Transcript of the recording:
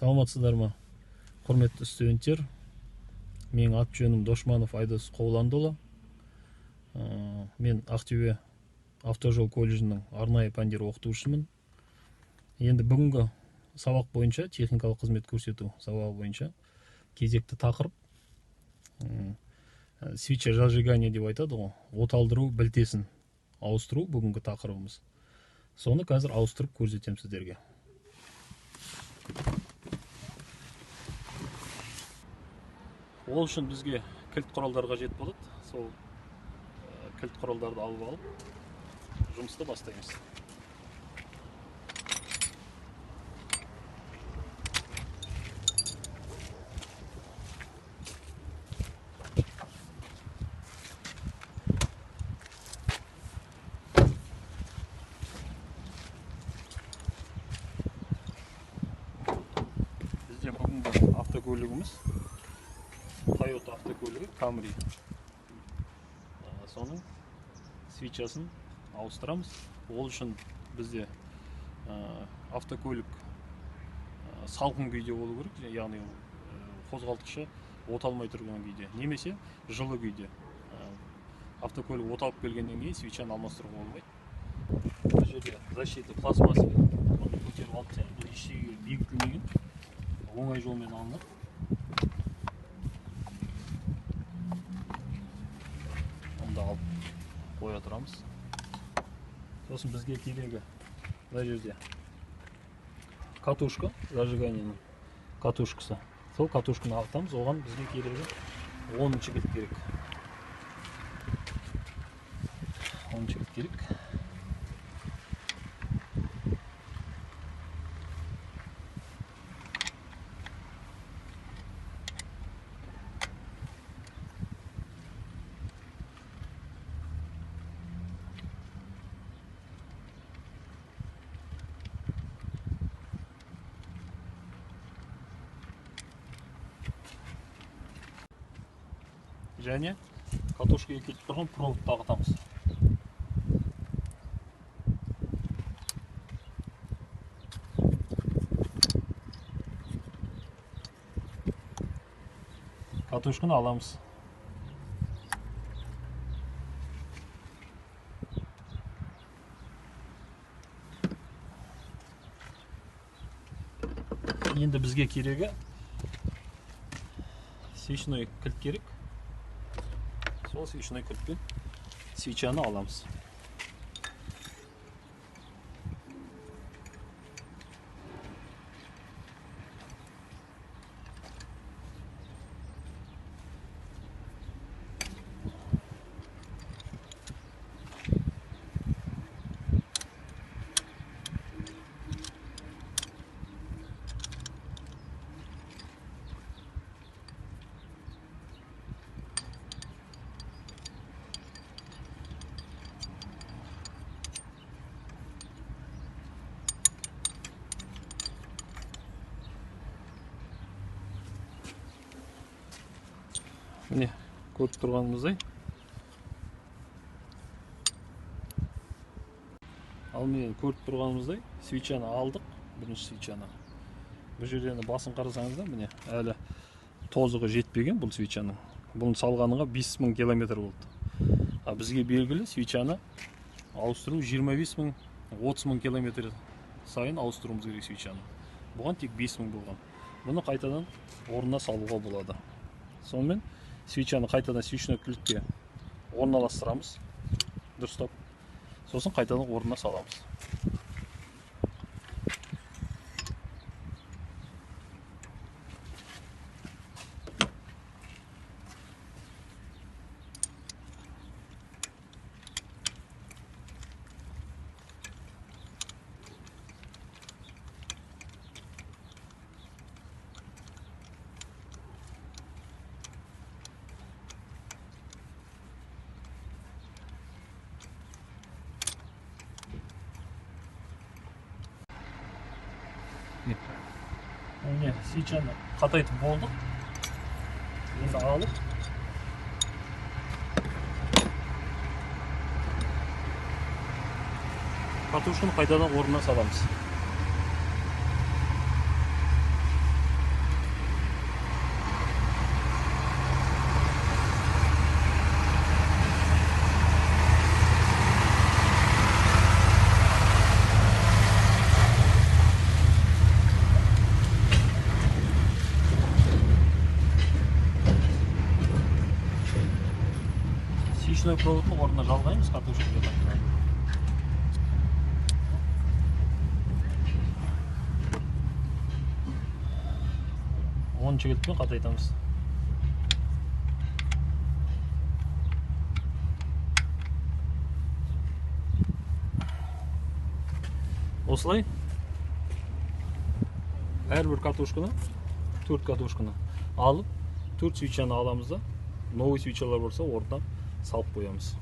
Саламатсыздар ма, құрметті студенттер? Менің аты жөнім Дошманов Айдос Қоуландыұлы. Мен Ақтөбе автожол колледжінің арнайы пәндер оқытушысымын. Енді бүгінгі сабақ бойынша, техникалық қызмет көрсету сабағы бойынша кезекті тақырып, свеча зажигания деп айтады ғой, оталдыру білтесін ауыстыру бүгінгі тақырыбымыз. Соны қазір ауыстырып көрсетемін сіздерге. Ол үшін бізге кілт құралдар қажет болады. Сол кілт құралдарды алып алып жұмысты бастаймыз. Бізде бүгінгі автокөлігіміз Toyota автокөлігі Camry. Соның свечасын ауыстырамыз. Ол үшін бізде автокөлік салқын күйде болу керек, яғни қозғалтқышы оталмай тұрған күйде, немесе жылы күйде. Автокөлік оталып келгеннен кейін свечаны алмастыруға болмайды. Бұл жерде защита пластмассовый, оны көтеріп алып тастаймыз. Бұл ештеңеге бекітілмеген, оңай жолмен алынады. Оны да алып қоя тұрамыз. Сосын бізге керегі мына жерде катушка, зажиганиенің катушкасы. Сол катушканы ағытамыз. Оған бізге керегі 10-шы кілт керек. 10-шы кілт керек. Және катушкаға кетіп тұрған проводты ағытамыз. Катушканы аламыз. Енді бізге керегі свечной кілт керек. Сол свечной кілтпен свечаны аламыз. Міне, көріп тұрғанымыздай. Ал міне көріп тұрғанымыздай свечаны алдық, бірінші свечаны. Бұл жерде енді басын қарасаңыздар, міне әлі тозығы жетпеген бұл свечаның. Бұны салғанға 5000 километр болды. А бізге белгілі свечаны ауыстыру 25000, 30000 километр сайын ауыстыруымыз керек свечаны. Бұған тек 5000 болған. Бұны қайтадан орнына салуға болады. Сонымен свечаны қайтадан свечной кілтке орналастырамыз, дұрыстап. Сосын қайтадан орнына саламыз. Міне, свечаны қатайтып болдық. Енді алып катушканы қайтадан орнына саламыз. Ручной проводтың орнына жалғаймыз катушкаға. 10-кілтпен қатайтамыз. Осылай әрбір катушканы, 4 катушканы алып, 4 свечаны аламыз да, новый свечалар болса, орнына салып қоямыз.